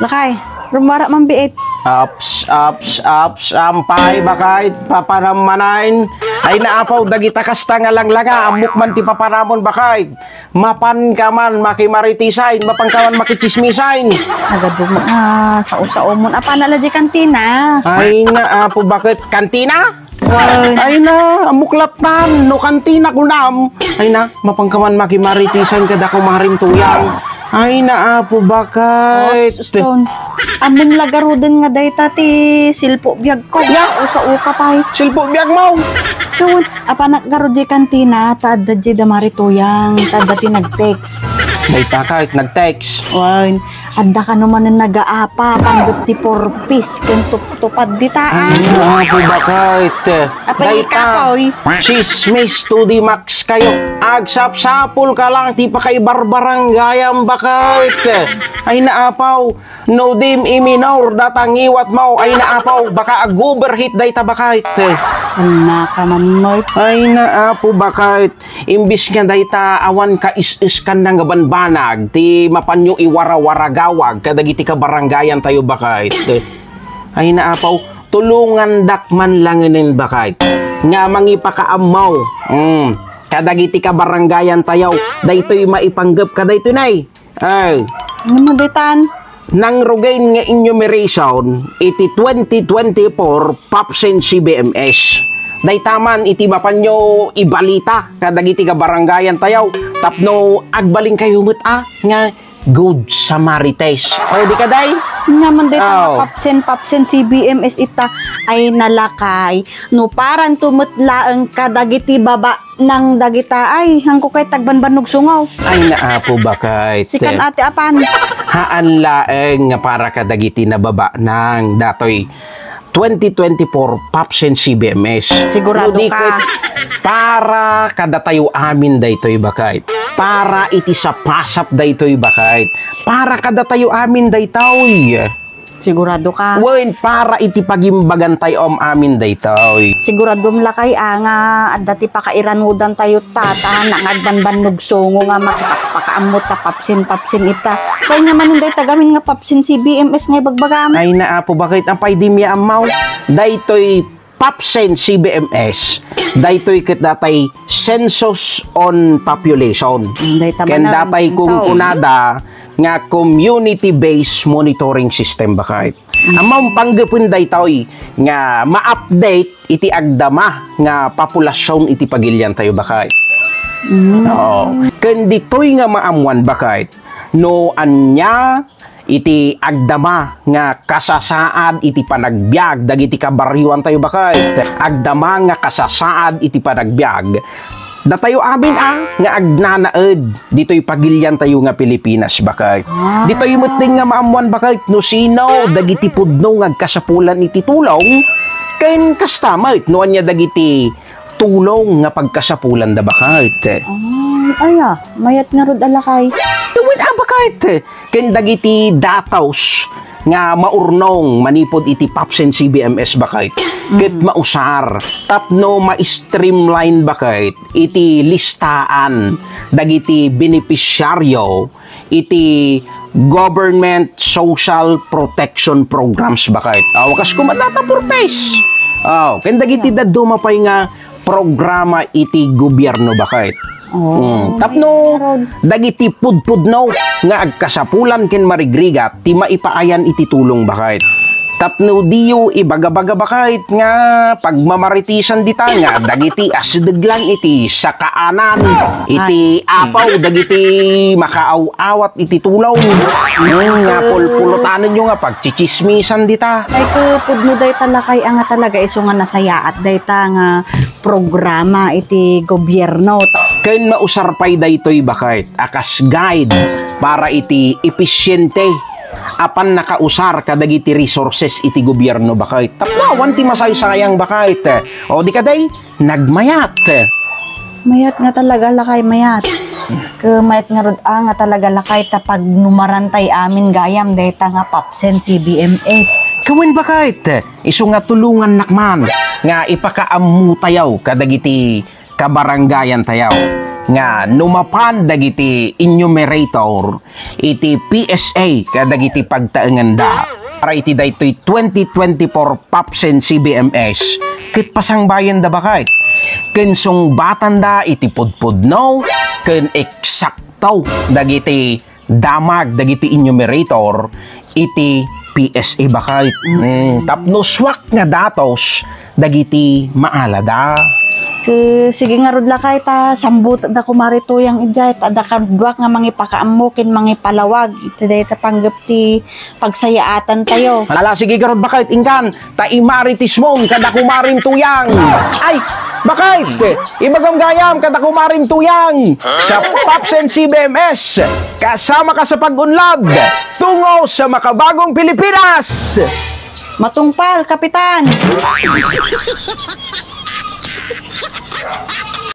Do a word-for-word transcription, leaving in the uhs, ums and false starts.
Lakay, rumara man biit. Ups, ups, ups, ampay, bakay, papanam manen. Ay naapaw, dagita kasta nga langlanga, ammok man ti papanamon, bakay. Mapan ka man makimaritisan, mapan ka man makitsismisan. Nagadu mo nga, sao-sao mo. Apana la di kantina? Ay naapo, bakit? Kantina? Ay na, ammok lattan, no kantina kunam. Ay na, mapan ka man makimaritisan kada kumarin Tuyang. Ay na, apo, bakit? Oh, suston. Ammom la garuden nga dayta ti silpo biag ko. Ya. Usa uka pay. Silpo biag mo. Kun, apanak garud di kantina, ta adda di da marituyang, ta adda ti nag-text. Dayta ka, nag-text. Wen, adda kano manen nagaapa, panggep ti porpis, ken tuptupad dita, ah. Ay, apo, bakit? Apan Dayta, ikapoy. Chismis to the max kayo. Agsapsapul ka lang ti pakaibarbarangayam, bakit? Ay, naapaw. No dim iminor data ngiwat mo. Ay, naapaw. Baka ag-overheat dayta, bakit? Anna ka man, Mark. Ay, naapo, bakit? Imbis nga dayta awan ka is-iskan nga banbanag, ti mapanyo iwarawaragawag kadagiti kabarangayan tayo, bakit? Ay, naapaw. Tulungandak man langenen, bakit, nga mangipakaammo. Mm. Kadagiti kabarangayan tayo, daytoy maipanggep kadaytoy nay. Ay. Ano mo ditan? Nangrugen nga enumeration iti twenty twenty-four PAPSEN C B M S. Dayta man iti mapanyo ibalita kadagiti kabarangayan tayo tapno agbalin kayo met a nga Good Samarites. O, di ka, day? Naman dayta nga Oh. PAPSEN, PAPSEN, C B M S ita ay nalakay. No paranto met laeng kadagiti baba nang dagita ay, hangko kay tagbanbannog sungaw. Ay, naapo, bakit? Sikan ate apan. Haan laeng nga para kadagiti nababa nang datoy twenty twenty-four PAPSEN C B M S. Sigurado No di ka? ket para kadatayo amin daytoy, bakit? Para iti sapasap daytoy, bakit? Para kadatayo amin daytoy. Sigurado ka? Wen, para iti pagimbagan tayo am amin daytoy. Sigurado lakay a nga adda ti pakairanudan tayo tata, nangagbanbannog sungo nga makipakpakaammo ta PAPSEN, PAPSEN ita. Kay nga manen dayta gamin nga PAPSEN C B M S nga ibagbagam. Ay, naapo, bakit? Apay di mi ammaw? Daytoy PAPSEN C B M S. Daytoy ket datay Census on Population. Mm, dayta Ken ba na datay rin kung tao? kunada nga community-based monitoring system, bakit? Mm. Ammo panggepen daytoy nga ma-update iti agdama nga populasyon iti pagilian tayo, bakit? Mm. Oo. Ken ditoy nga maammuan, bakit? No ania iti agdama nga kasasaad iti panagbiag dagiti kabarioan tayo, bakit? Agdama nga kasasaad iti panagbiag datayo amin a nga agnanaed ditoy pagilian tayo nga Pilipinas, bakit? Ah. Ditoy metten nga maammuan, bakit, no sino dagiti pudno nga agkasapulan iti tulong, ken kasta met no ania dagiti tulong nga pagkasapulanda, bakit? Ay, aya, mayat ngarud a lakay. Wen a, bakit? Ken dagiti datos nga maurnong manipud iti PAPSEN C B M S, bakit? Ket Mm. mausar tapno ma-streamline, bakit, iti listaan dagiti benepisyaryo iti government social protection programs, bakit? Aw, kas kumadata purpose. Aw, ken dagiti dadduma pay nga programa iti gobierno, bakit? Oh, Mm. Tapno, Harold. dagiti pudpudno nga agkasapulan ken marigrigat ti maipaayan iti tulong, bakit? Tapno diyo ibagabaga, bakit, nga pagmamaritisan dita nga dagiti asideg lang iti sakaanan, iti Ay. apaw, dagiti makaaw-awat iti tulong. Hmm, nga pulpulotanenyo nga pagtsitsismisan dita. Ay, ko, pudno dayta lakay a nga talaga isu nga nasayaat dayta nga programa iti gobierno. Ken mausar pay daytoy, bakit, a kas guide para iti episyente a pannakausar kadagiti resources iti gobierno, bakit. Tapno awan ti masaysayang, bakit. O di kaday, nagmayat. Mayat nga talaga lakay, mayat. Ket mayat ngarud a nga talaga lakay ta pagnumaran tay amin gayam dayta nga PAPSEN C B M S. Kawen, bakit? Isu nga tulongannak man nga ipakaammo tayo kadagiti kabarangayan tayo. nga no mapan dagiti enumerator iti P S A kadagiti pagtaenganda para iti daytoy twenty twenty-four PAPSEN C B M S, ket pasangbayenda, baket, ken sungbatanda iti pudpudno ken eksakto dagiti damag dagiti enumerator iti P S A, baket. Mm, tapno suak nga datos dagiti maalada. Eh, sige ngarud, lakay, ta sambutek da kumari Tuyang idiay, ta adda kaduak nga mangipakaammo ken mangipalawag iti dayta panggep ti pagsayaatan tayo. Ala, sige ngarud, baket, inkan, ta imaritismom kada kumarim Tuyang. Ay, baket, ibagam gayam kada kumarim Tuyang. Sa PAPSEN C B M S, kasama ka sa pag-unlad tungo sa makabagong Pilipinas. Matungpal, Kapitan!